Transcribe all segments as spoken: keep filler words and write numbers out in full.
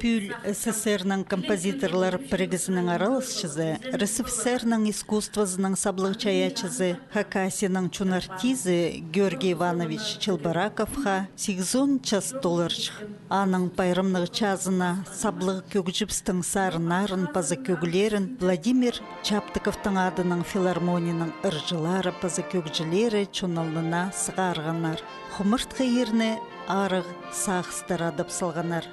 Пӱӱл СССР-нің композиторлар пірігізінің араласчызы, РСФСР-нің искусствозының саблығ чайаачызы, Хакасияның чон артизі Георгий Иванович Челбораковха сигізон час толарҷых. Аның пайрамнығ чазына саблығ кӧгҷібістің сарыннарын паза кӧглерін Владимир Чаптыковтың адынаң филармонияның ырҷылары паза кӧгҷілері чон алнына сығарғаннар. Хумартхы ирні арығ сағыстар адап салғаннар.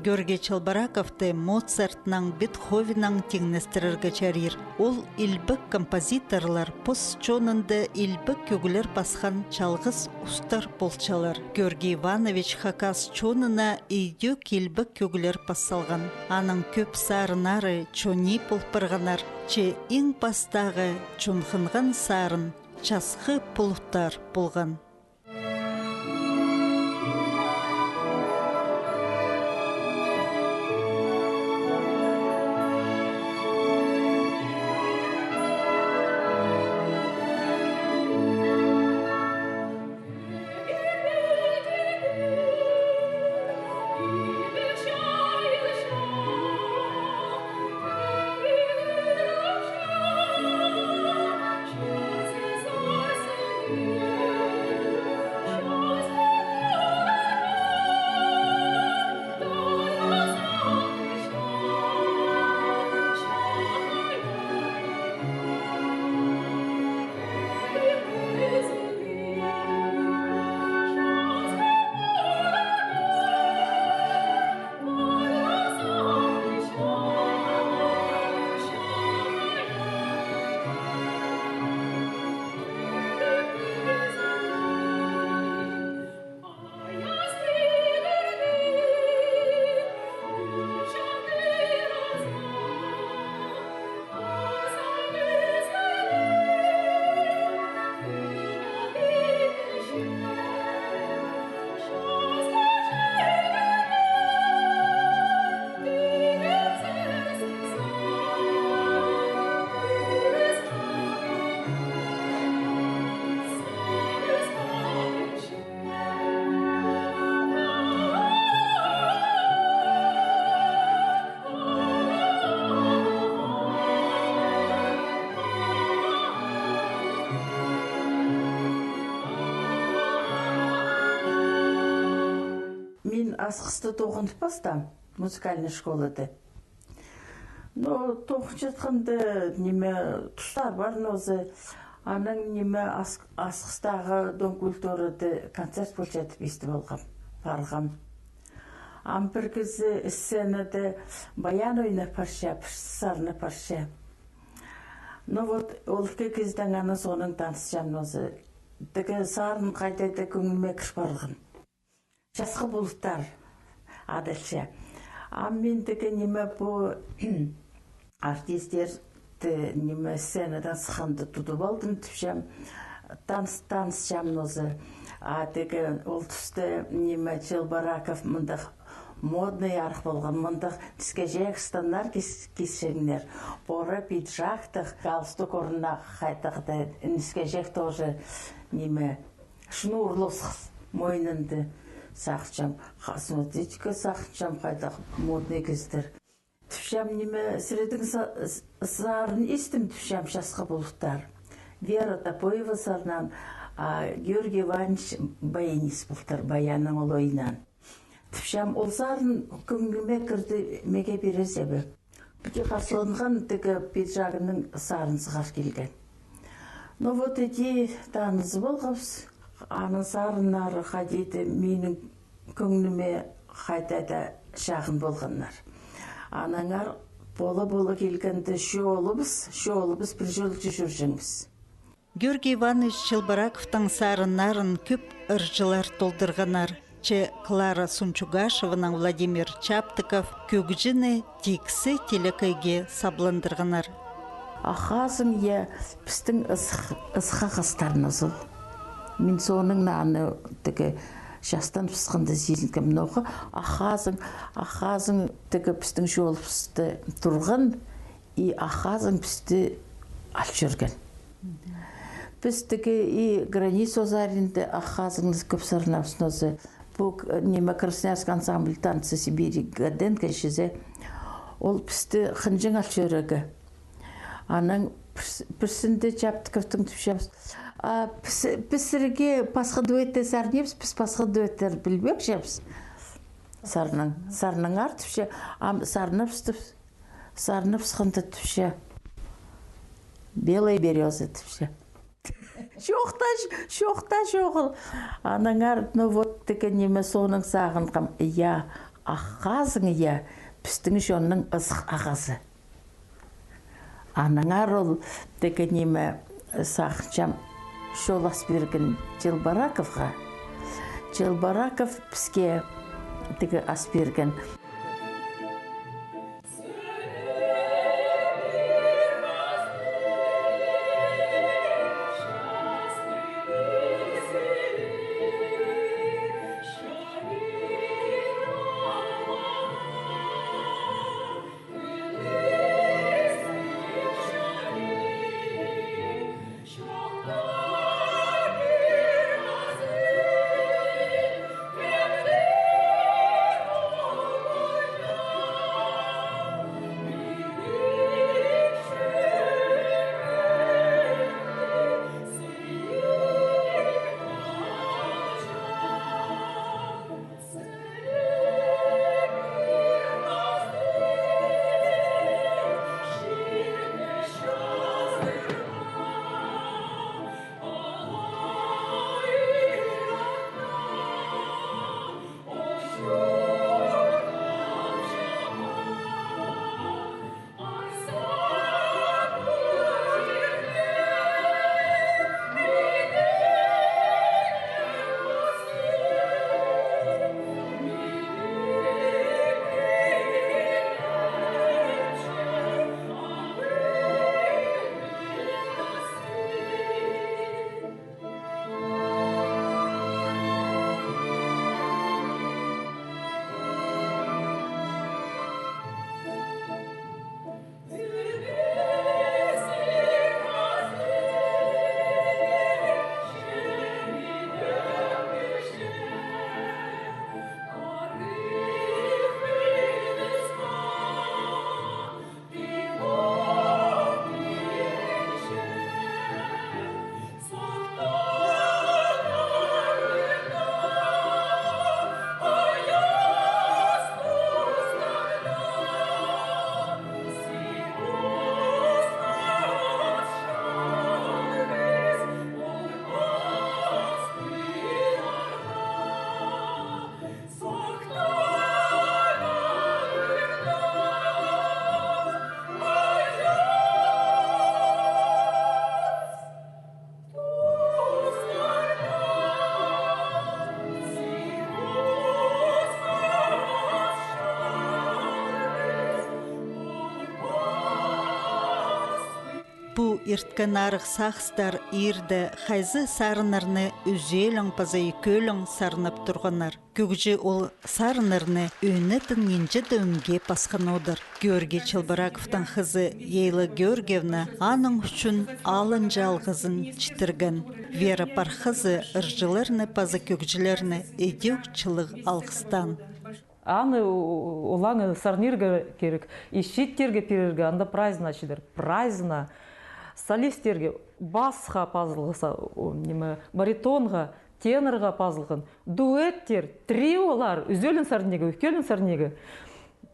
Георгий Челбораковты Моцартнаң, Бетховеннаң тиңнестірерге чарир. Ол илбек композиторлар пос чонында илбек кӧглер пасхан чалғыс устар полчалар. Георгий Иванович хакас чонына идӧк илбек кӧглер пас салған. Аның кӧп сарыннары чони пол парғаннар. Че иң пастағы чонғынған сарын «Часхы пулуттар» полған. Мин Асхыста тоғынып пастаам, музыкальный школада. Но тоғынчатханда, ниме, тустар пар, но зе, анаң, ниме, Ас-, Асхыстағы Дом культурада концерт полча тіп истіп алғам, парғам. Ам пір кізі сценада баян ойнап парча, пір сарнап парча. Ну вот, ол ікі кізідең аны соонаң танысчам, но зе, тігі сарын хайда-да кӧңніме кір парған. «Часхы пулуттар» адалча. А мин тігі, ниме, пу артистерді, ниме, сценадаң сыхханда тудып алдым, тіпчем, таныс-, танысчам, но зе. А тігі ол туста, ниме, Челбораков мындағ модный арах полған, мындағ нискеҷек штаннар кис-, кисчеңнер. Пора пиджактығ, галстук орнына хайдағ-да нискеҷек тоже, ниме, шнур лосхас мойнында. Сағынчам, ха-, смотрите-ка, сағынчам, хайдағ модный кізілер. Тіпчем, ниме, сірернің са-, с-, сарын истім, тіпчем, «Часхы пулуттар». Вера Топоева сарнаан, а Георгий Иванович баянист полтыр, баяннаң ол ойнаан. Тіпчем, ол сарын кӧңніме кірді, меге пирер сибе. Пасхаланған тігі пиджагының сарын сығар килген. Ну вот, іди таныс полғабыс. Аның сарыннары хайди-да минің кӧңніме хайда-да чағын полғаннар. Аннаңар пола-пола килгенде чолыбыс, чолыбыс пір чолҷа чӧрҷеңміс. Георгий Иванович Челбораковтың сарыннарын кӧп ырҷылар толдырғаннар. Че Клара Сунчугашеванаң Владимир Чаптыков кӧгҷіні тиксі тилекейге сабландырғаннар. Ах хазың, я, пістің ызых, ызых ағастарны ызыл. Мин соонаң на аны тігі частан пысханда сизінгем, ноға ах хазың, ах хазың тігі пістің чолыбыста турған, и ах хазың пісті ал чӧрген. Піс тігі и граница озаринда ах хазыңны кӧп сарнабыс, ноза. Пу, к-, ниме, Красноярск ансамбль танца Сибири Гаденка чізе. Ол пісті хынҷаң ал чӧрерге. Анаң пірс-, пірсінде Чаптыковтың тіпчебіс: «А піс, піс сірерге пасха дуэтте сарнирбыс, піс пасха дуэттер пілбеҷеңміс. Сарнаң, сарнаңар», — тіпче. Ам сарнабыс тіп, сарнабысханда тіпче: «Белая берёза», — тіпче. Чоохтаҷ, чоохтаҷ оғыл. Аннаңар, ну вот, тігі ниме, соонаң сағынғам. Я, ах хазың, я, пістің чонның ызых ағазы. Аннаңар ол тігі ниме, сағынчам, чол ас пирген Челбораковха. Челбораков піске тігі ас пирген. Пу ирткен арығ сағыстар иирде хайзы сарыннарны ӱзӧлең паза ікӧлең сарнап турғаннар. Кӧгҷі ол сарыннарны ӧнетін нинҷе-де ӱнге пасхан одыр. Георгий Челбораковтың хызы Эйла Георгиевна аның ӱчӱн алынҷа алғызын читірген. Вера пар хызы ырҷыларны паза кӧгҷілерні ідӧк чылығ алғыстаан. Аны, олаңны сарнирға кирек, и чииттерге пирерге, анда прайзына читер, прайзына. Солисттерге басха пазылғаза, ниме, баритонға, тенорға пазылған. Дуэттер, триолар, ӱзӧлең сарнирға, ікӧлең сарнирға.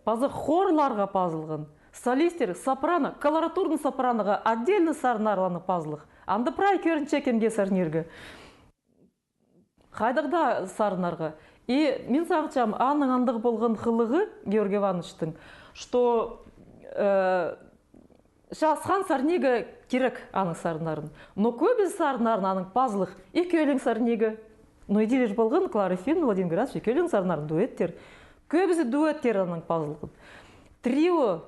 Паза хорларға пазылған. Солисттер, сопрано, колоратурный сопраноға отдельный сарыннар аның пазылығ. Анда прай кӧрінче кемге сарнирға. Хайдағ даа сарыннарға. И мин сағынчам, аның андағ полған хылығы, Георгий Ивановичтің, что, э, чалысхан сарнирға кирек аның сарыннарын. Но кӧбізі сарыннарын аның пазылығ ікӧлең сарнирға. Но иділер полған, Клара Ефимовна, Владимир Герасимович, ікӧлең сарыннарын, дуэттер. Кӧбізі дуэттер аның пазылған. Трио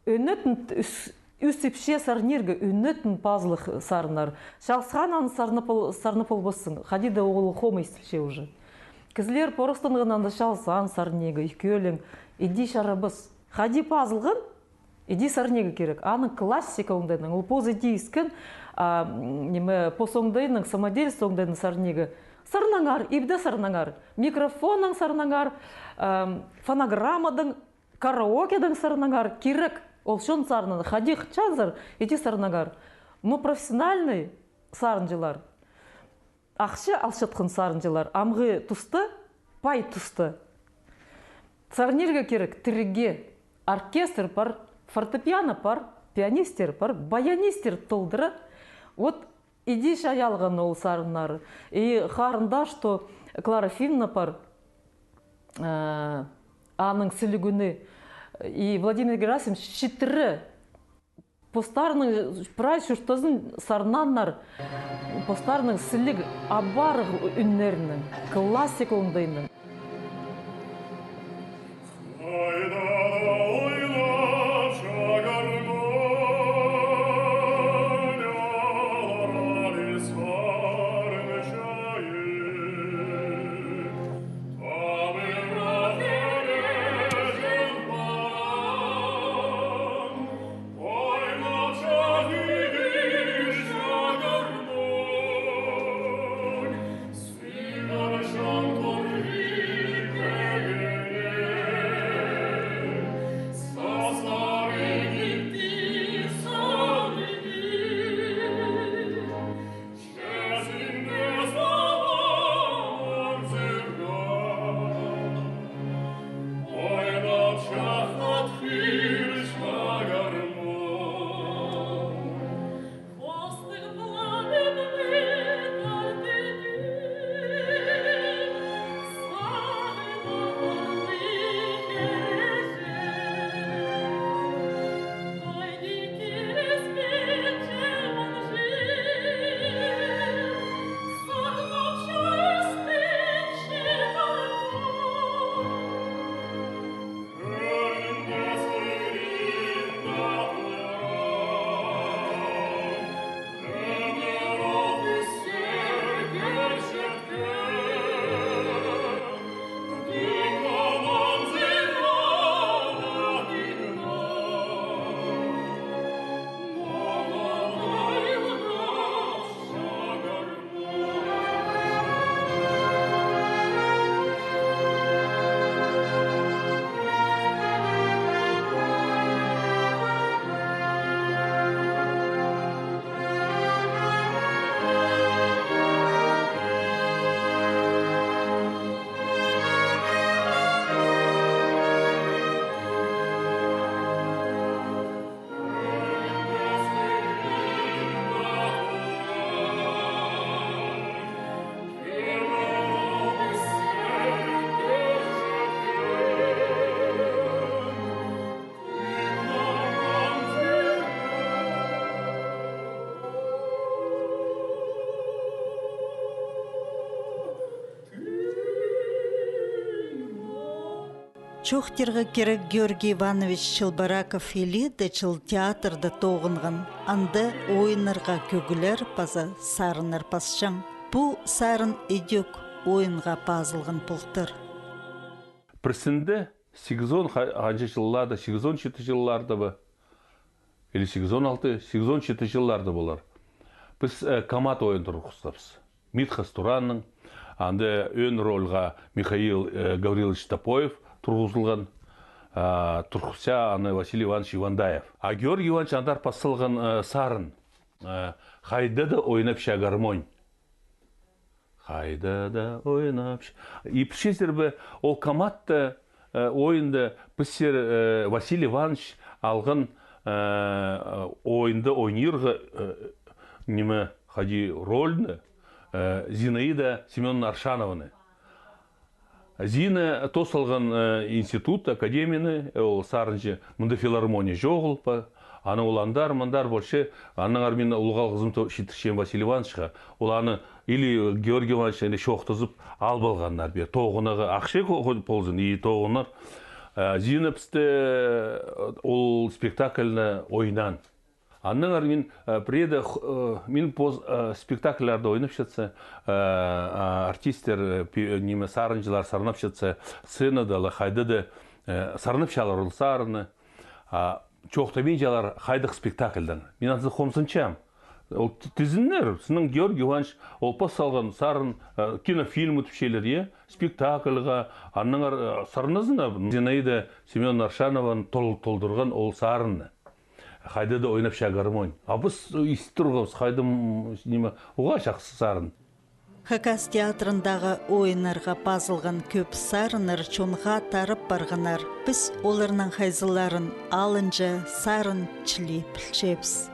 ӧнетін ӱс-, ӱс ипче сарнирға, ӧнетін пазылығ сарыннар. Чалысхан аның сарнап пол-, сарнап полбассың, хайди даа ол хомай истілче уже. Кізілер порастанған анда чалысхан сарнирға, ікӧлең, иди чарабас. Хайди пазылған, иди сарнирға кирек. Аның классика оңдайнаң, ол позы иди искен, а, м, ниме, пос оңдайнаң, самодельство оңдайнаң сарнирға. Сарнаңар, ибде сарнаңар. Микрофоннаң сарнаңар, ам, фонограммадаң, караокедаң сарнаңар, кирек. Ол чон сарнанар, хайди чазар, иди сарнаңар. Но профессиональный сарынҷылар, ахча алчатхан сарынҷылар, амғы туста, пай туста, сарнирға кирек тіріге. Оркестр пар, фортепиано пар, пианисттер пар, баянисттер толдыра. Вот иди чайалған ол сарыннар. И харында, что Клара Ефимовна пар, э, аның сілігіне, и Владимир Герасимович читіре. Постарының прай чуртазын сарнаннар, постарының сіліг, ап-арығ ӱннерінең, классика оңдайнаң. Чоохтирға кирек, Георгий Иванович Челбораков илееде чыл театрда тоғынған, анда ойыннарға кӧглер паза сарыннар пасчаң. Пу сарын идӧк ойынға пазылған полтыр. Пірсінде сигізон ха-, ханҷа чылларда, сигізон читі чылларда ба, или сигізон алты, сигізон читі чылларда полар. Піс, э, комат ойын турғысхабыс. Митхас Туранның, анда ӧӧн рольға Михаил, э, Гаврилович Топоев турғызылған, а, турғысча аны Василий Иванович Ивандаев. А Георгий Иванович андар пас салған, э, сарын, э, «Хайда-да ойнапча гармонь». Хайда-да ойнапча. И пілчезер бе, ол коматта, э, ойында піссер, э, Василий Иванович алған, э, ойында ойнирға, э, ниме, хайди, рольны, э, Зинаида Семёновна Аршанованы. Зина тоос салған, э, институт, академияны, э, ол сарынҷы, мында филармония чоғыл ба. Аны ол андар, мындар полча, аннаңар мин улуғ алғызым то читірчем Василий Ивановичха. Ол аны или Георгий Иванович, или чоохтазып алып алғаннар бе. Тоғынарға ахча ко-, ко-, ползын, и тоғынар. Э, Зина пісте, э, ол спектакльні ойнаан. Аннаңар мин, э, пірееде, х-, э, мин поз-, э, спектакльларда ойнапчатса, э, а, артисттер, э, пи-, э, ниме, сарынҷылар сарнапчатса, сценада ла хайда да, э, сарнапчалар ол сарынны. А, чоохтабинчалар хайдағ спектакльдаң. Мин анзы хомзынчам. Ол т-, тізіннер, сыннаң Георгий Иванович, ол пас салған сарын, э, кинофильм тіпчелер, е, спектакльға, аннаңар, э, сарназына Зинаида Семёновна Аршанованы тол-, толдырған ол сарынны. Хайда да ойнапча гармонь. А піс истіп турғабыс, хайдағ, м, ниме, уғаа чахсы сарын. Хакас театрындағы ойыннарға пазылған кӧп сарыннар чонға тарап парғаннар. Піс оларның хайзыларын алынҷа сарын чіли пілчебіс.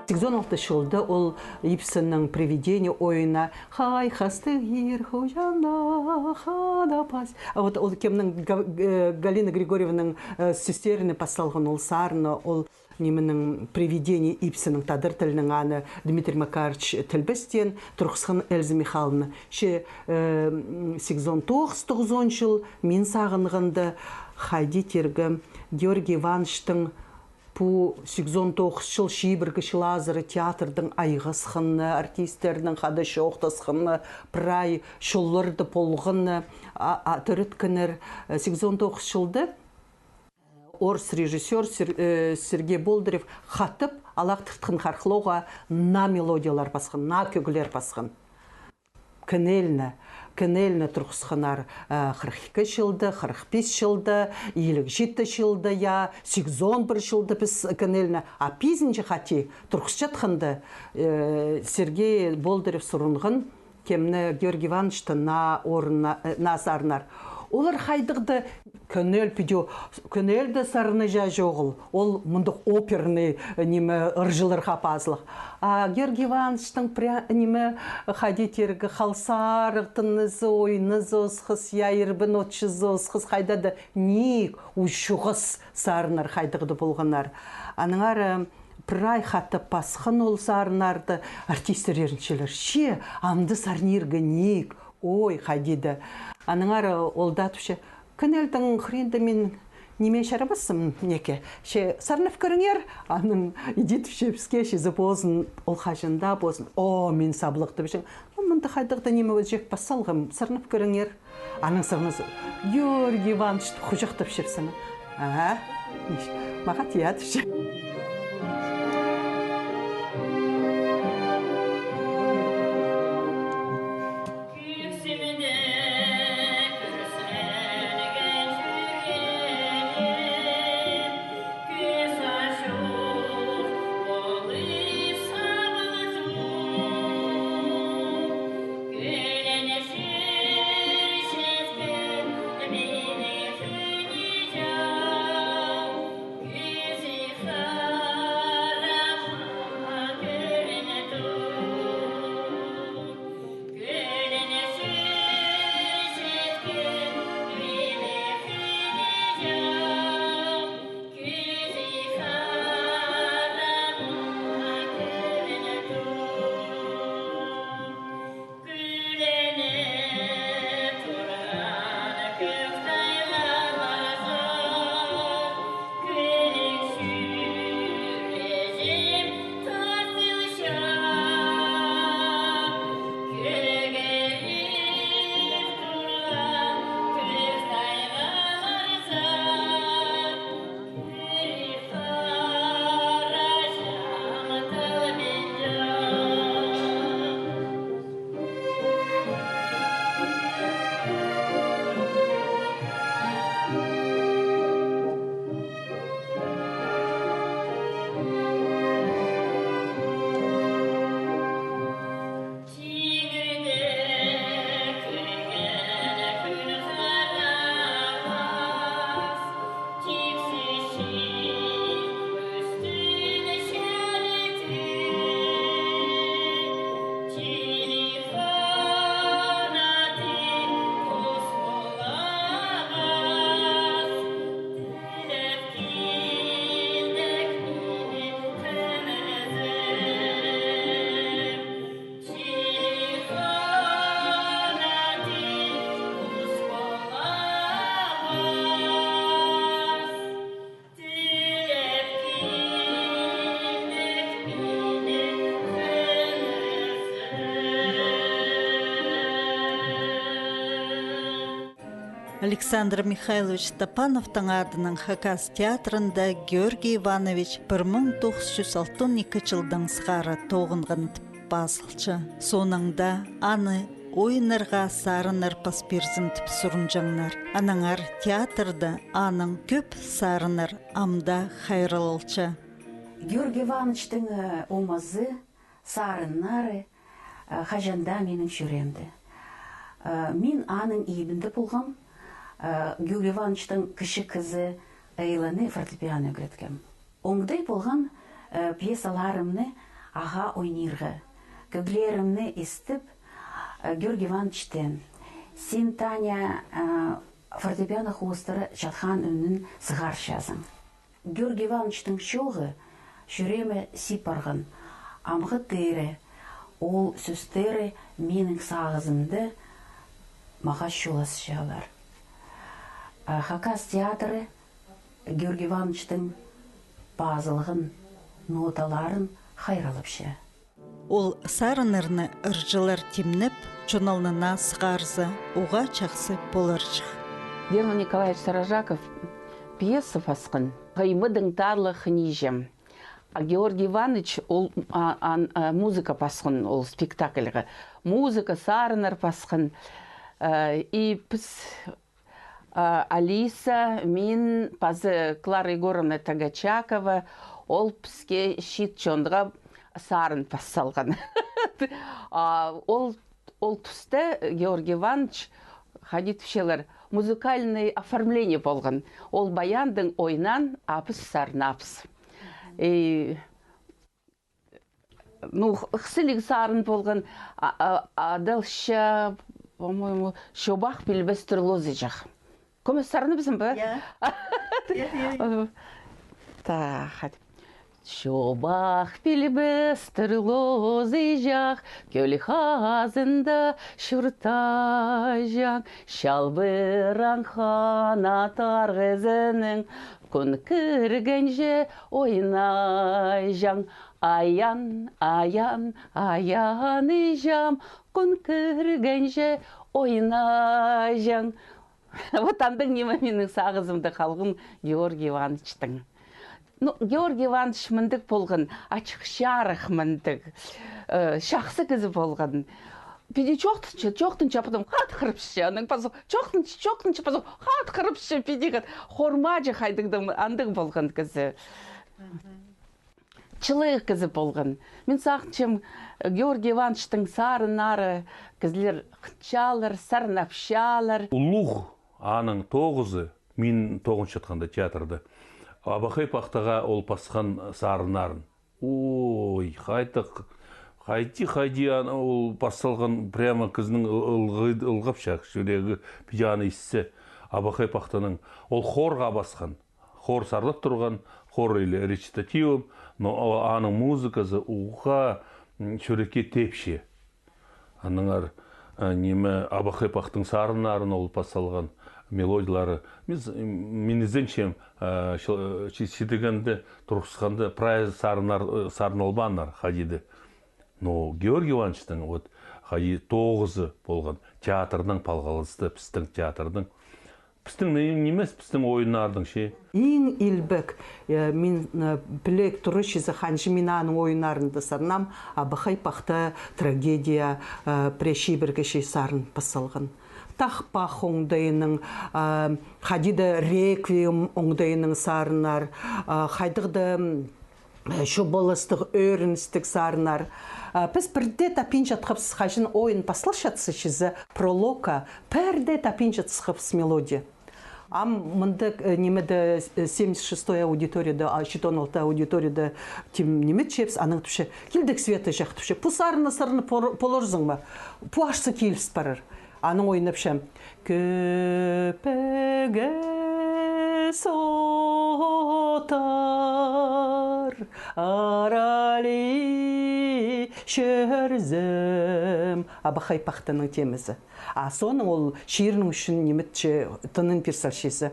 Сигізон алтынҷы чылда ол Ибсеннің «Привидение» ойына «Хай, хастығ ир хуҷанах хада пас». А вот ол кемнің, Га-, э, Галина Григорьевнаның, э, сӧстерінең пас салған ол сарынны, ол нименің, «Привидение» Ибсеннің, тадар тілінең аны Дмитрий Макарович тілбестеен, турғысхан Эльза Михайловна. Че, э, м, сигізон тоғыс, тоғызон чыл, мин сағынғанда, хайди тирге, Георгий Ивановичтің пу сигізон тоғыс чыл, чибіргі чыл азыра театрдың айғасханы, артистернең хада чоохтасханы, прай чолларда полғаны, а, а, тӧреткеннер, э, сигізон тоғыс чылда, э, орыс режиссёр Сер-, э, Сергей Болдырев хатап алаахтыртхан хархлооға наа мелодиялар пасхан, наа кӧглер пасхан. Кінелні, кінелні турғысханнар, э, хырых ікі чылда, хырых пис чылда, илиг читі чылда, я, сигізон пір чылда піс кінелні, а пизінҷе хати турғысчатханда, э, Сергей Болдырев сурынған, кемні Георгий Ивановичті наа орынына, э, наа сарыннар. Олар хайдағ-да кӧнел піди, кӧнелде сарнаҷаң чоғыл. Ол мындағ оперный, э, ниме, ырҷыларға пазылығ. А Георгий Ивановичтің пря-, ниме, хайди тирге, халсарығ тынызы, ойнызы осхас, я ирбін отчызы осхас, хайда-да ниик, учуғас сарыннар хайдағ-да полғаннар. Аннаңар, э, прай хатап пасхан ол сарыннарды артисттер ирінчелер. Че, амды сарнирға ниик, ой, хайди-да. Аннаңар, э, ол даа тіпче, кӧнелдең хыринда мин ниме чарабаспын, неке. Че сарнап кӧріңер, анаң иди тіпче піске, чізе позын, ол хаҷан даа позын. О, мин саблығ тіпчем. Ну, мында хайдағ-да ниме ол чек пас салғам, сарнап кӧріңер. Анаң сарназа, Георгий Иванович, тіп хуҷахтапча сағам. Ага, мағаа тиядырча. Александр Михайлович Топановтың адынаң Хакас театрында Георгий Иванович пір муң тоғыс чӱс алтон ікі чылдаң сығара тоғынған тіп пазылча. Соонаң даа аны ойнарға сарыннар пас пирзін тіп сурынҷаңнар. Аннаңар театрда аның кӧп сарыннар ам даа хайраллалча. Георгий Ивановичтің, э, омазы, сарыннары, э, хаҷан даа минің чӱреемде. Э, мин аның ибінде полғам, э, Георгий Ивановичтің кічіг кізі Эйланы фортепиано ӱгреткем. Оңдай полған, э, пьесаларымны ағаа ойнирға. Кӧглерімні истіп, э, Георгий Иванович теен: «Син, Таня, э, фортепиано хоостыра чатхан ӱнін сығарчазың». Георгий Ивановичтің чооғы чӱрееме сип парған. Амғы теере ол сӧстері минің сағызымда мағаа чоласчалар. А Хакас театры Георгий Ивановичтің пазылған ноталарын хайраллапча. Ол сарыннарны ырҷылар тимнеп, чон алнына сығарза, уғаа чахсы поларҷых. Герман Николаевич Саржаков пьеса пасхан, «Хыймыдың таарлығ хынҷам». А Георгий Иванович ол, а, ан-, а, музыка пасхан ол спектакльға. Музыка, сарыннар пасхан. Э, и піс, а, Алиса, мин, пазы Клара Егоровна Тогочакова, ол піске, чиит чонға, сарын пас салған. А, ол, ол туста Георгий Иванович, хайди тіпчелер, Музыкальный оформление полған. Ол баяндаң ойнаан, а піс сарнаабыс. И, ну, х-, хысылығ сарын полған, а, а, адалча, по-моему, «Чобах пилбестір лозыҷах». Кӧмес сарнабызам ба? Я. Я, я, я. Так, хайди. Чобах пилбестір лозыҷах, кӧл хазында чуртаҷаң, чалбыраң ханаттар кізінің, кӱн кіргенҷе ойнаҷаң. Аян, аян, аян, иҷем, кӱн кіргенҷе ойнаҷаң. Вот андағ ниме минің сағызымда халған Георгий Ивановичтің. Ну, Георгий Иванович мындағ полған, ачых-чарых мындағ, э, чахсы кізі полған. Піди чоохтанча, чоохтанча, а потом хат хырыпча, анаң пазох чоохтанча, чоохтанча, пазох хат хырыпча, піди хат. Хормаҷы хайдағ-да андағ полған кізі. Чылығ кізі полған. Мин сағынчам, Георгий Ивановичтің сарыннары кізілер хынчалар, сарнапчалар. Улуғ аның тоғызы, мин тоғынчатханда театрда, Абахай Пахтаға ол пасхан сарыннарын. Ой, хайдағ, хайди, хайди аны ол пас салған, прямо кізінің ыл-, ылғы-, ылғапча, чӱрегі, піди аны иссе, Абахай Пахтаның. Ол хорға пасхан. Хор сарлап турған, хор или речитативом, но а-, аның музыказы уғаа, м, чӱрекке тепче. Аннаңар, э, ниме, Абахай Пахтың сарыннарын ол пас салған, мелодиялары. Мин з-, м, мин ізенчем, э, чыл-, э, чи-, читігенде, турғысханда, прай сарыннар, э, сарналбааннар, хайди даа. Но Георгий Ивановичтің вот хайди тоғызы полған театрның палғалысты, пістің театрның. Пістің не-, нимес, пістің ойыннардың, че. Иң илбек, э, мин, э, пілег турчазы, ханҷа мин аның ойыннарында сарнаам, Абахай Пахта трагедия, э, пірее чибіргі че сарын пас салған. Тахпах оңдайының, э, хайди даа реквием оңдайының сарыннар, э, хайдағ-да, м, э, чобаластығ, ӧріністіг сарыннар. Э, піс пірдее тапинчатхабыс, хаҷан ойын пас салчатса чізе, прологха, пірдее тапинчатхабыс мелодия. Ам мында, э, нимеде, э, семьдесят шестой аудиторияда, а, читон алты аудиторияда тим ниме тіпчебіс, анаң тіпче, килдек, Света, чах, тіпче, пу сарынны сарнап пор-, поларзың ма? Пу ачызы киліс парар. Анаң ойнапчам. Кӧпеге сотар арали чӧрзем. Абахай Пахтаның темазы. А соонаң ол чирнің ӱчӱн ниме тіпче, тынын пир салчазы.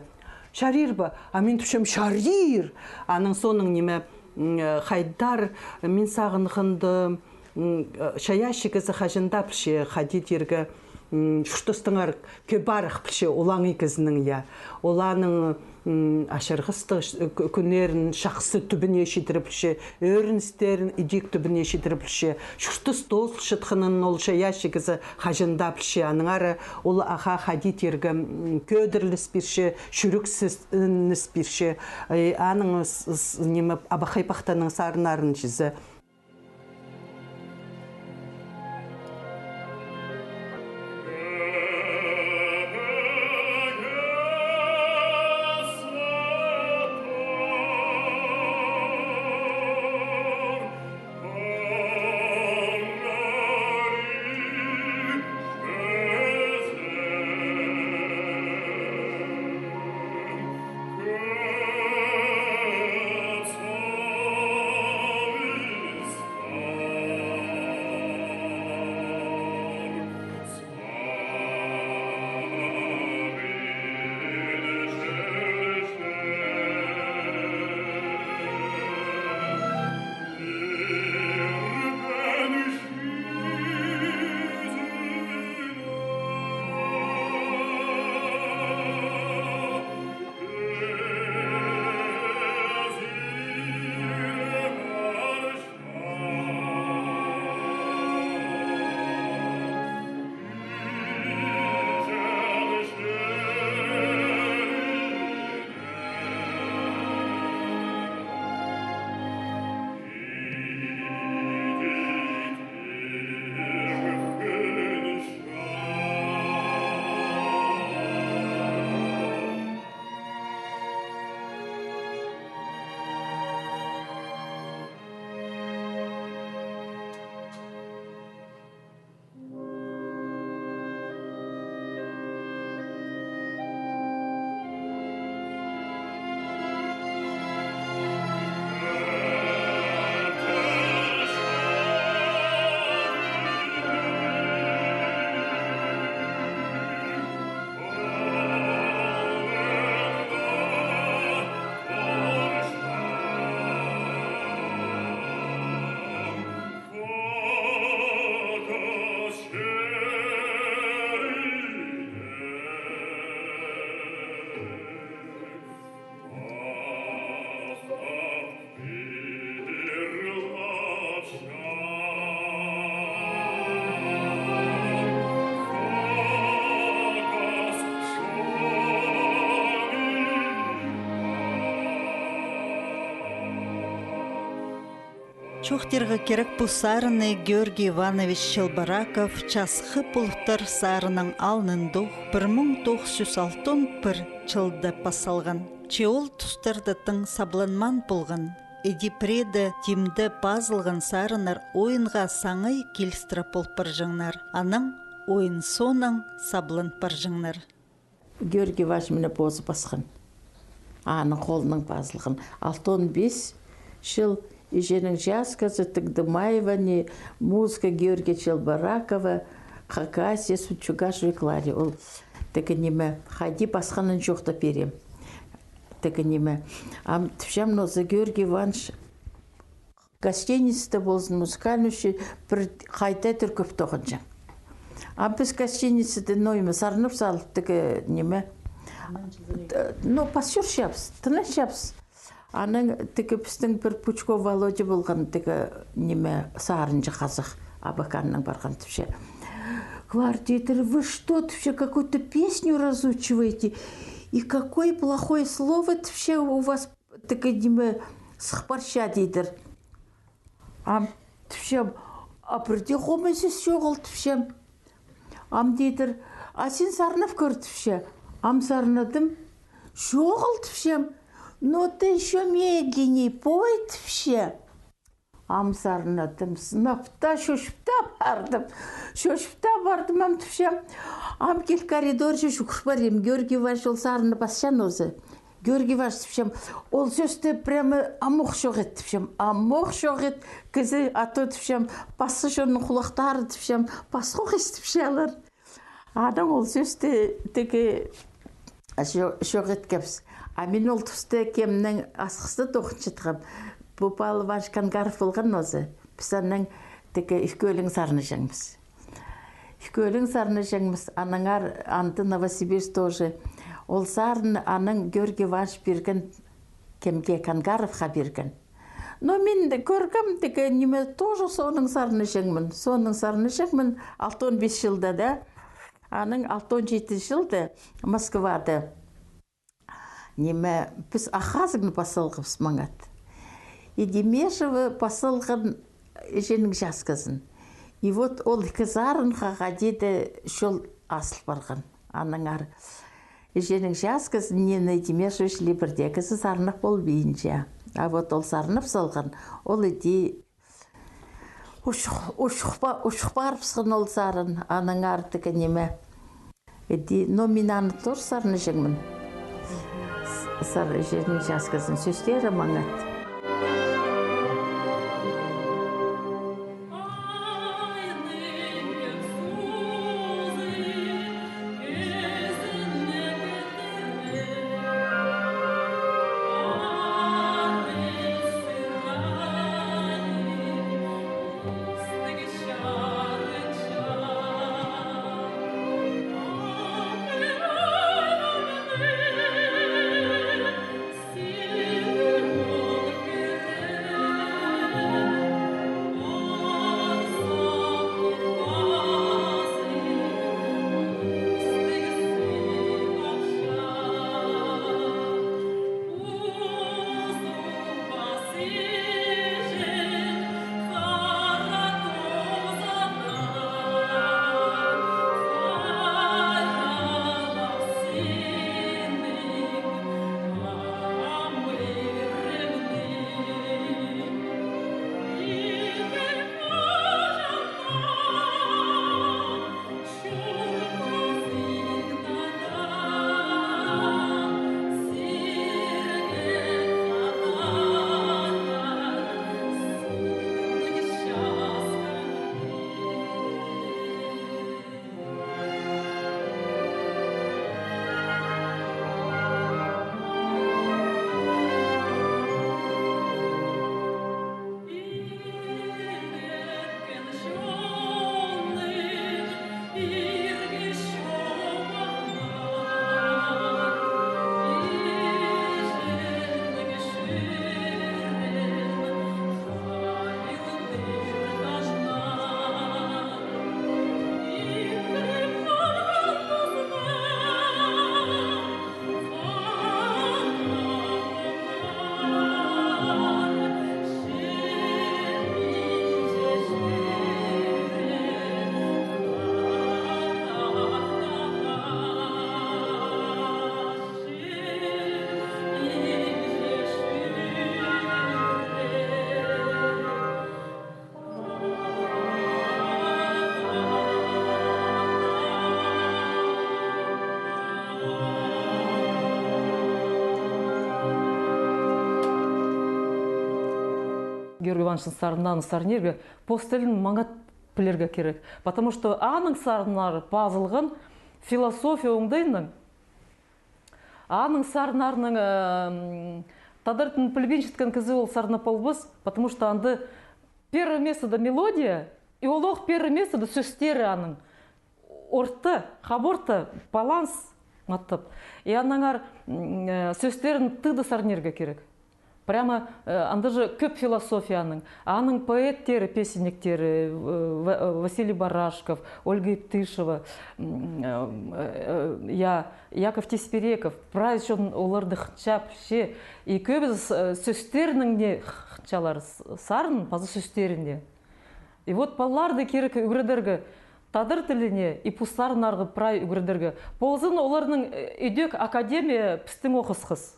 Чарир ба? А мин тіпчем, чарир. Анаң соонаң ниме, м, э, хайдар, мин сағынғанда, м, э, чайаачы кізі хаҷан даа пілче, хайди тирге, м, чуртастаңар кӧп арах пілче, олаңай кізінің, я. Оларның, м, ачырғастығ, э, кӱ-, кӱннерін чахсы тӱбіне читіре пілче, ӧріністерін идӧк тӱбіне читіре пілче. Чуртас тоозылчатханын ол чайаачы кізі хаҷан даа пілче. Аннаңар ол ағаа хайди тирге, м, кӧдіріліс пирче, чӱрексініс пирче. Э, аның с-, с-, ниме, Абахай Пахтаның сарыннарын чізе. Чоохтирға кирек, пу сарынны Георгий Иванович Челбораков «Часхы пулуттар» сарынның алнындох, пір муң тоғыс чӱс алтон пір чылда пас салған. Че ол тустарда тың сабланмаан полған. Іди пірееде тимде пазылған сарыннар ойынға саңай килістіре пол парҷаңнар. Анаң ойын соонаң саблан парҷаңнар. Георгий Иванович мына позы пасхан. Аның холынаң пазылған. Алтон пис чыл. Іҷенің часказы, тігді Маевани, музыка Георгия Челборакова, Хакасия, Сунчугаш Виклари. Ол тігі ниме, хайди пасханын чоохтап пирем. Тігі ниме. Ам тіпчем, ноза Георгий Иванович гостиницада ползын, музыкальный училище, пір хайда тіркеп тоғынҷаң. А піс гостиницада, ну, ниме, сарнап салып, тігі ниме. Ну, пас чӧрчебіс, тынанчабыс. Анаң тігі пістің пір Пучков Володя полған, тігі ниме, сарынҷы хазах, Абаканнаң парған, тіпче. Клар, тидір, вы что, тіпче, какую-то песню разучиваете? И какое плохое слово, тіпче, у вас тігі ниме сых парча, тидір. Ам тіпчем, а пір дее хомай сӧс чоғыл, тіпчем. Ам тидір, а син сарнап кӧр, тіпче. Ам сарнадым. Чоғыл, тіпчем. Но ты ещё медленней пой, тіпче. Ам сарнадым, сынап та, чӧчіп таа пардым. Чӧчіп таа пардым, ам тіпчем. Ам кил коридорҷа чӱгӱр парим. Георгий Иванович ол сарынны пасчаң оза. Георгий Иванович, тіпчем, ол сӧсті прямо амох чох ит, тіпчем. Амох чох ит, кізі, а то, тіпчем, пасха чонның хулахтары, тіпчем, пасхох ис, тіпче алар. Анаң ол сӧсті тігі чо-, чох иткебіс. А мин ол туста кемнең асхыста тоғынчатхам. Пу Павел Иванович Кангаров полған оза. Піс анаң тігі ікӧлең сарнаҷаңмыс. Ікӧлең сарнаҷаңмыс, аннаңар анда Новосибирск тоже. Ол сарын анаң Георгий Иванович пирген, кемге, Кангаровха пирген. Но мин кӧргем, тігі ниме, тоже соонаң сарнаҷаңмын. Соонаң сарнаҷаңмын, алтон пис чылда, да. Анаң алтон читі чылда Москвада. Ниме, піс Ахазовны пас салғабыс маңат. И Демешева пас салған «Іҷенің часказын». И вот ол ікі сарынға хайди даа чол азыл парған. Аннаңар «Іҷенің часказын» Нина Демешева чіли пірдее кізі сарнап полбинча. А вот ол сарнап салған, ол іди учух, учух па-, учух парыбысхан ол сарын, аннаңар тігі ниме. Іди, но мин аны тоже сарнаҷаңмын. С-, сар-, «Іҷенің часказын», сӧстері маңат. Георгий Ивановичтің сарыннарын сарнирға, пос тілін маңат пілерге кирек. Потому что аның сарыннары пазылған философия оңдайнаң. Аның сарыннарының, м, тадар тілін пілбинчеткен кізі ол сарнап полбас, потому что анда первое местода мелодия, и олох первое местода сӧстері аның. Орта, хабарта, баланс аттап. И аннаңар, м, э, сӧстерін тыыда сарнирға кирек. Прямо, э, анда же кӧп философияның. Аның поэттері, песенниктері, э, Ва-, э, Василий Барашков, Ольга Иптышева, м, э, э, я, Яков Теспереков, прай чон оларды хынча пілче. И кӧбізі, э, сӧстерінең не хынчалар, с-, сарын паза сӧстеріне. И вот палаларды кирек ӱгредерге тадар тіліне, и пос сарыннарға прай ӱгредерге. Ползын оларның, э, идӧк академия пістің охысхас.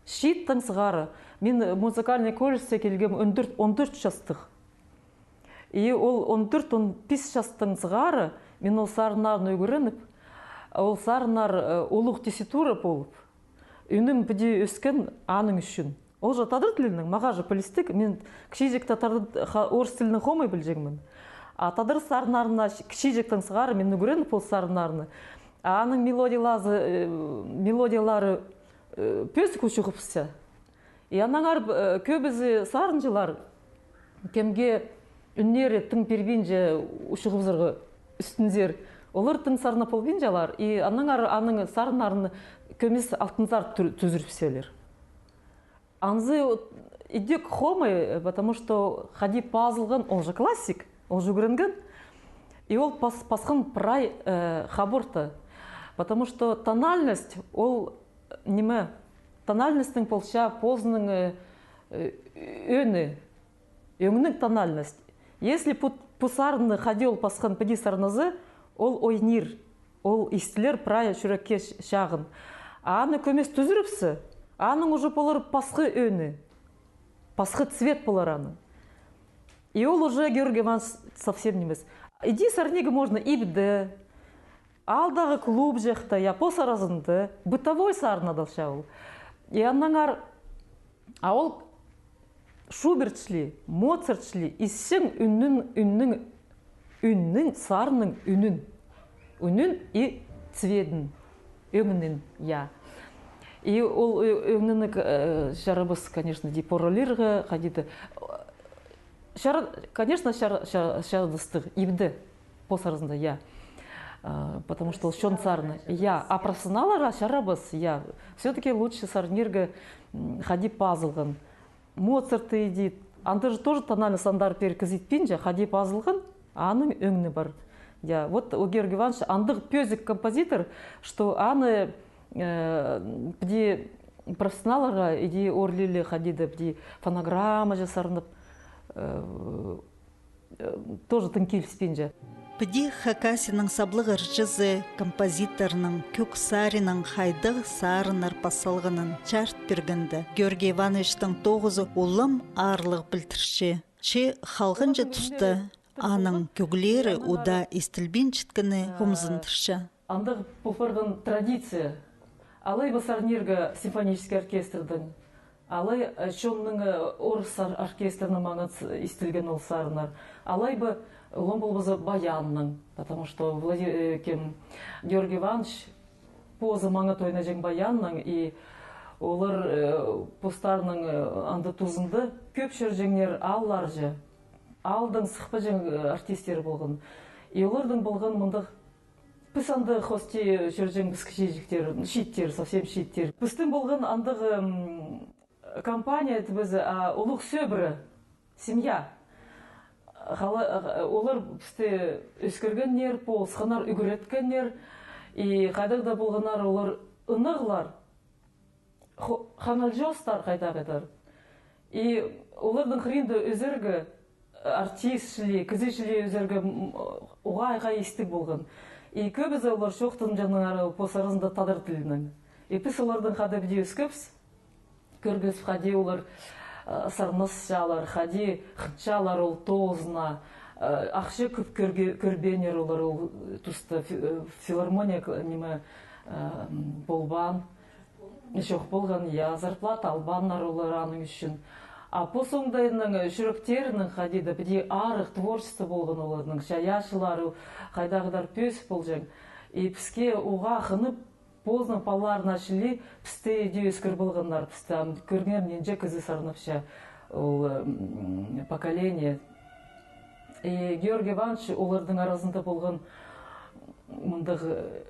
Чииттең сығара. Мин музыкальный колледжте килгем он тӧрт, он тӧрт частығ. И ол он тӧрт, он пис частаң сығара мин ол сарыннарны ӱгреніп, ол сарыннар, э, улуғ тесситура полып, ӱнім піди ӧскен аның ӱчӱн. Ол же тадар тілінең, мағаа же пілістіг, мин кічіҷекте тадар, ха-, орыс тілінең хомай пілҷеңмін. А тадар сарыннарына кічіҷектең сығара мин ӱгреніп ол сарыннарны. А аның мелодиялазы, э, мелодиялары, э, пӧзік учуғыпча. И аннаңар, э, кӧбізі сарынҷылар, кемге ӱннері тың пирбинче учуғыбызарға ӱстӱнзер, олар тың сарнап полбинчалар, и аннаңар аның сарыннарын кӧмес алтынзар тӱр-, тӱзіріпселер. Анзы идӧк хомай, потому что хайди пазылған, ол же классик, ол же ӱгренген, и ол пас-, пасхан прай, э, хабарта. Потому что тональность, ол ниме, тональностьтың полча позының, э, э, ӧӧні, ӧңнің тональность. Если пу, пу сарынны хайди ол пасхан піди сарназа, ол ойнир, ол истілер прай чӱрекке ч-, чағын. А аны кӧмес тӱзіріпсе, аның уже полар пасха ӧӧні, пасха цвет полар аның. И ол уже Георгий Иванович совсем нимес. Иди сарнирға можно ибде, аалдағы клуб чахта, я, пос аразында, бытовой сарын адалча ол. И аннаңар, а ол Шуберт чіли, Моцарт чіли, исчең ӱннің, ӱннің, ӱннің, сарынның ӱнін. Ӱнін и цветін, ӧңнін, я. И ол ӧ-, ӧңнені, э, чарабас, конечно, дее поралирға, хайди-да. Чара-, конечно, чара-, ча-, чарадыстығ, ибде, пос аразында, я. А, потому что ол чон сарыны, я, а профессионалларға чарабас, я. Все-таки лучше сарнирға, м, хайди пазылған. Моцарт иди, анда же тоже тональность андар пеер кізі итпинче, хайди пазылған, аның ӧңні пар. Я, вот ол Георгий Иванович андағ пӧзік композитор, что аны, э, піди профессионалларға иди орлирле хайди-да, піди фонограммаҷа сарнап, э, э, тоже тың киліспинче. Піди Хакасияның саблығ ырҷызы, композиторның кӧк саринаң хайдағ сарыннар пас салғанын чарыт пиргенде, Георгий Ивановичтің тоғызы улам аарлығ пілдірче. Че халғанҷы туста аның кӧглері удаа истілбинчеткені хомзындырча. Андағ пол парған традиция. Алай ба сарнирға симфонический оркестрдің, алай, э, чонның, э, орыс ор-, оркестрінің маңат с-, истілген ол сарыннар. Алай ба, улам полбаза баянның, потому что Влади-, э, кем, Георгий Иванович позы маңат ойнаҷаң баянның, и олар, э, постарының, э, анда тузында кӧп чӧрҷеңнер, аалларҷа, аалдаң сыхпаҷаң, э, артисттер полған. И оларның полған мындағ Піс анда хости чӧрҷеңміс кічіҷектер, чииттер, совсем чииттер. Пістің полған андағ, м, компания, тібізі, а, улуғ сӧбіре, семья. Хала-, а, олар пісті ӧскіргеннер, полысханнар, ӱгреткеннер. И хайдағ даа полғаннар, олар ынағлар. Хо-, ханал чоостар хайдағ-да. И оларның хыринда ӧзерге, артист чіли, кізі чіли ӧзерге, м, уғаа хай истіг полған. И кӧбізі олар чоохтанҷаңнар пос аразында тадар тілінең. И піс оларның хада піди ӧскебіс, кӧргебіс, хайди олар, э, сарнасчалар, хайди хынчалар ол тоозына, э, ахча кӧп кӧрге-, кӧрбееннер олар ол туста фи-, э, филармония, кл-, ниме, э, м, полбаан. Чох полған, я, зарплата албааннар олар аның ӱчӱн. А пос оңдайының чӱректерінің хайди-да піди арығ творчество полған оларның, чайаачылары хайдағ-да пӧзік полҷаң. И піске уғаа хынып, позының палаларына чіли пісті иди ӧскір полғаннар, пісті ам кӧргем, нинҷе кізі сарнапча ол, м, поколение. И Георгий Иванович олардың аразында полған мындағ, э,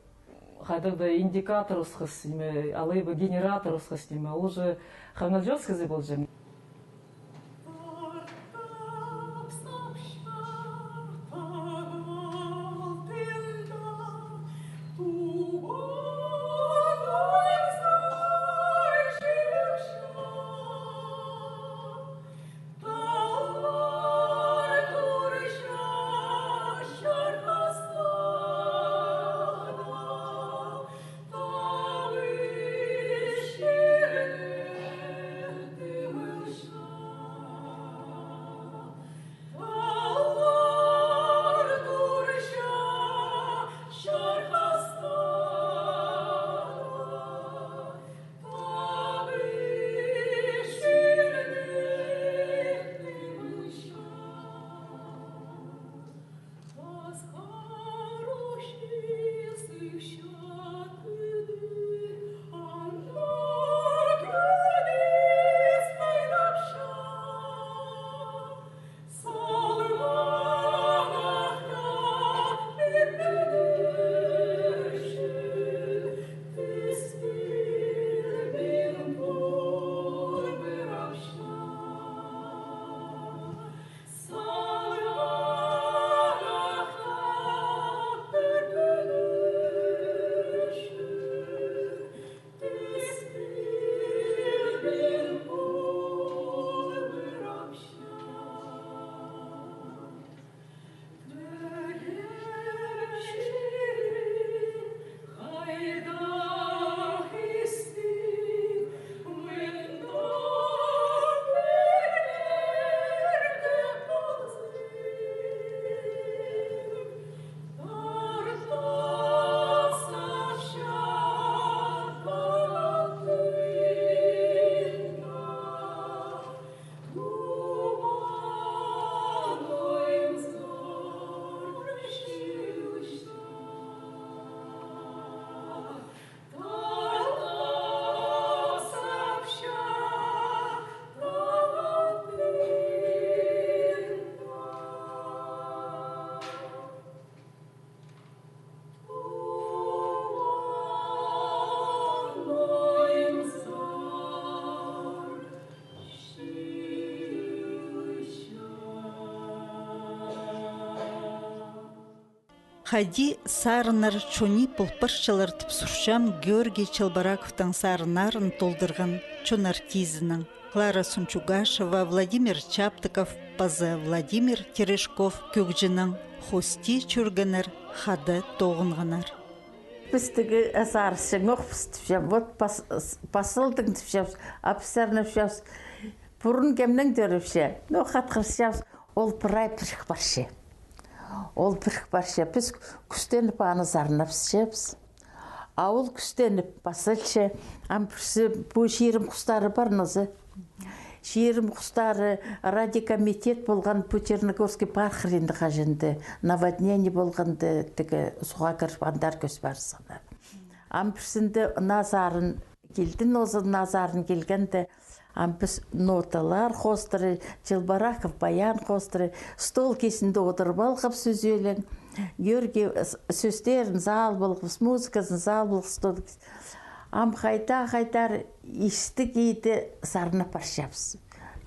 хайдағ-да индикатор осхас, ниме, алай ба генератор осхас, ниме, ол же хаңалҷаң кізі полҷаң. Хайди сарыннар чони пол парчалар тіп сурчам Георгий Челбораковтың сарыннарын толдырған чон артизінің Клара Сунчугашева, Владимир Чаптыков паза Владимир Терешков кӧгҷінің хости чӧргеннер, хада тоғынғаннар. Пістігі азарысчаң ох піс тіпчем, вот пас-, с-, пасылдың тіпчебіс, а піс сарнапчабыс. Пурун кемнең тӧріпче, ну, хатхырчабыс, ол прай пірік парча. Ол пірік парча, піс кӱстеніп аны сарнапчабыс. А ол кӱстеніп пасылча, ам пірсі пу чирім хустары пар ноза. Чирім хустары радикомитет полған пу Черногорский парк хыринда хаҷанды, наводнение полғанды, тігі суға кіріп, андар кӧс парысханнар. Ам пірсінде наа сарын килді, ноза наа сарын килгенде, ам піс ноталар хоостыра, Челбораков баян хоостыра, стол кистінде одырып алғабыс ӱзӧлең. Георгий с-, сӧстерін сал полғабыс, музыказын сал полғабыс, стол кис-, ам хайда-хайдар истіг иді сарнап парчабыс.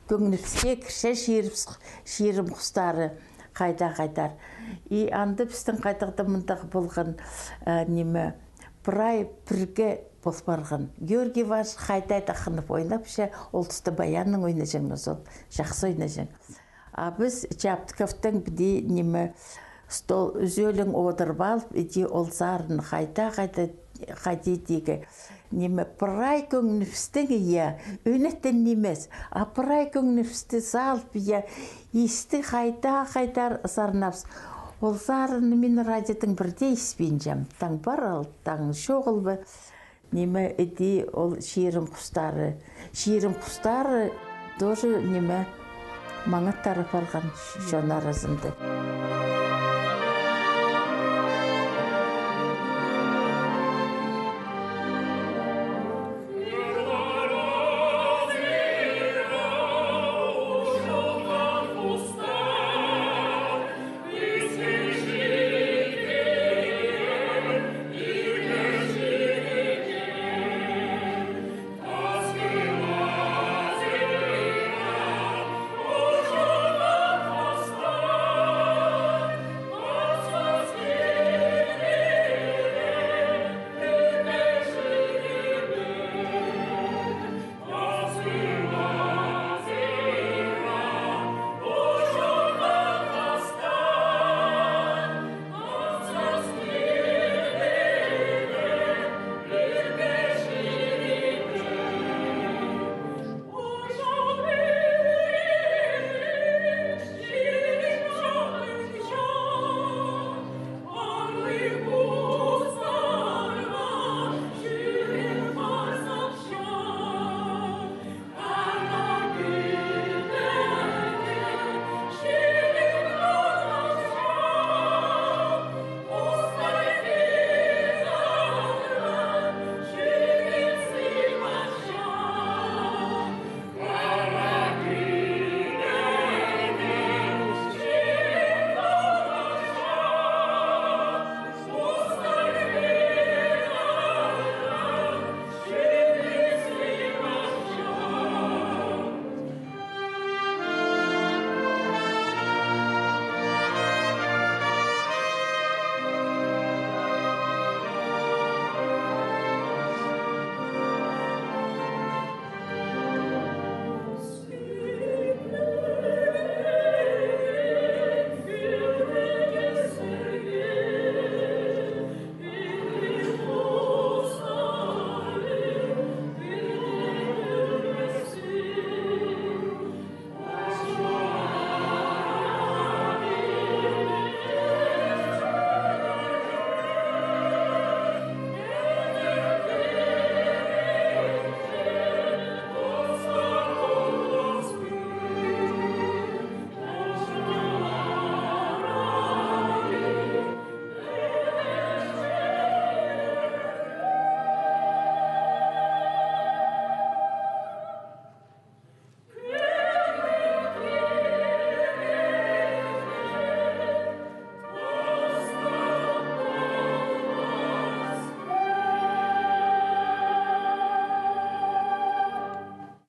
Кӧңнібіске кірче чирібіс, чирім хустары хайда-хайдар. И анда пістің хайдағ-да мындағ полған, э, ниме, прай пірге пол парған. Георгий Иванович хайда-да хынып ойнапча, ол туста баяннаң ойнаҷаң, ол чахсы ойнаҷаң. А піс Чаптыковтың піди, ниме, стол ӱзӧлең одырып алып, иди ол сарын хайда-хайда, хайди тигі, ниме, прай кӧңнібістің, я, ӱнетін нимес, а прай кӧңнібісті салып, я, истіг хайда-хайдар сарнабыс. Ол сарынны мин радиодаң пірдее испинчем. Таң пар ол, таң чоғыл ба. Ниме, іди ол чирім хустары. Чирім хустары. Тоже ниме, маңат тарап парған чон аразында.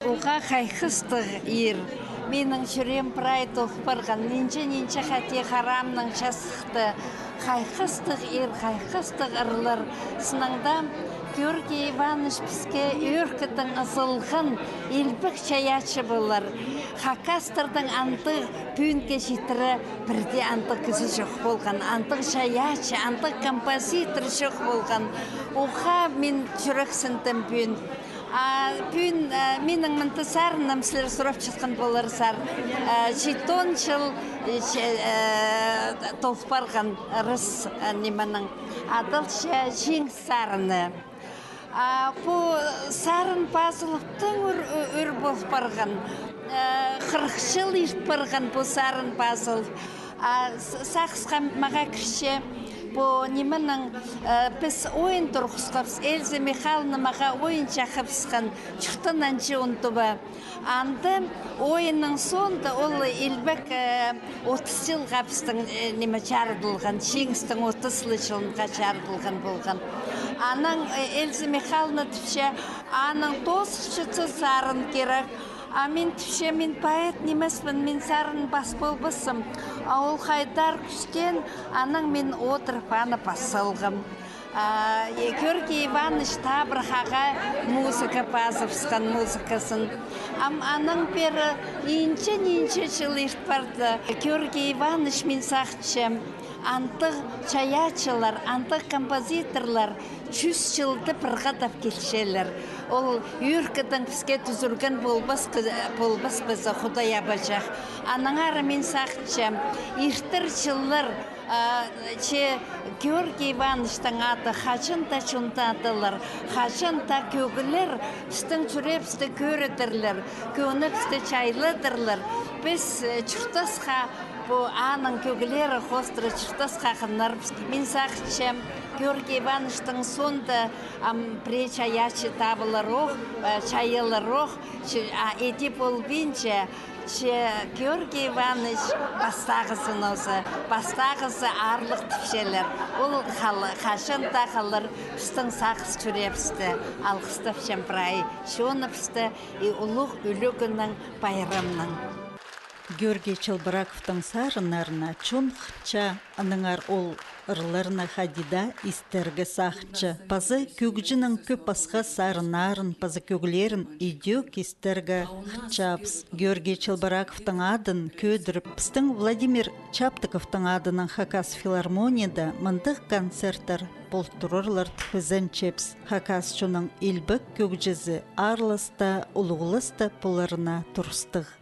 Уғаа хайхастығ иир. Минің чӱреем прай толып парған. Нинҷе-нинҷе хати харамнаң чазыхты. Хайхастығ иир, хайхастығ ырлар. Сыннаң даа Георгий Иванович піске ӧӧркідең ызылған илбек чайаачы полар. Хакастарның андағ пӱӱнге читіре пірдее андағ кізі чох полған. Андағ чайаачы, андағ композитор чох полған. Уғаа мин чӱрексіндім пӱӱн. А пӱӱн, э, минің мында сарыным, сірер сурапчатхан поларзар, э, читон чыл, э, че-, э, толып парған ырыс, э, нименің. Адалча «Чиңіс сарыны». А пу сарын пазылып тың ӱр, ӱр пол парған. Э, хырых чыл ирт парған пу сарын пазылып. А с-, сағысха мағаа кірче пу нименің, э, піс ойын турғысхабыс, Эльза Михайловна мағаа ойын чахыбысхан, чуртаң анҷа ундуба. Анда ойынның соонда ол илбек, э, отыс чылға пістің, э, ниме чарыдылған, Чиңістің отыс ла чылынға чарыдылған полған. Анаң, э, Эльза Михайловна тіпче, аның тоозыхчызы сарын кирек. А мин тіпчем, мин поэт нимеспін, мин сарын пас полбаспын. А ол хайдар кӱстеен, анаң мин одырып аны пас салғам. А, э, Георгий Иванович таа пір хағаа музыка пазыбысхан, музыкасын. Ам анаң пеер нинҷе-нинҷе чыл ирт парды. Георгий Иванович, мин сағынчам, андағ чайаачылар, андағ композиторлар чӱс чылда пір хатап килчелер. Ол ӧӧркідең піске тӱзірген полбас, полбас паза Худай абачах. Аннаңар мин сағынчам, иртер чыллар А, че Георгий Ивановичтің ады хаҷан даа чонда адалар, хаҷан даа кӧглер, пістің чӱреебісті кӧрідерлер, кӧңнібісті чайладырлар. Піс, э, чуртасха, пу аның кӧглері хоостыра чуртасха хынарбыс. Мин сағынчам, Георгий Ивановичтің соонда ам пірее чайаачы табылар ох, э, чайалар ох, че, а, іди полбинча, че Георгий Иванович пастағызын оза, пастағызы аарлығ тіпчелер. Ол хал-, хаҷан даа халар пістің сағыс чӱреебісте. Алғыстапчам прай чоныбысты и улуғ ӱлӱкӱннің пайрамнаң. Георгий Челбораковтың сарыннарына чон хынча, аннаңар ол ырларны хайди даа истерге сағынча. Паза кӧгҷінің кӧп пасха сарыннарын паза кӧглерін идӧк истерге хынчабыс. Георгий Челбораковтың адын кӧдіріп, пістің Владимир Чаптыковтың адынаң Хакас филармонияда мындағ концерттер полтырарлар тіп ізенчебіс. Хакас чонның илбек кӧгҷізі аарлас та, улуғлас та поларына турыстығ.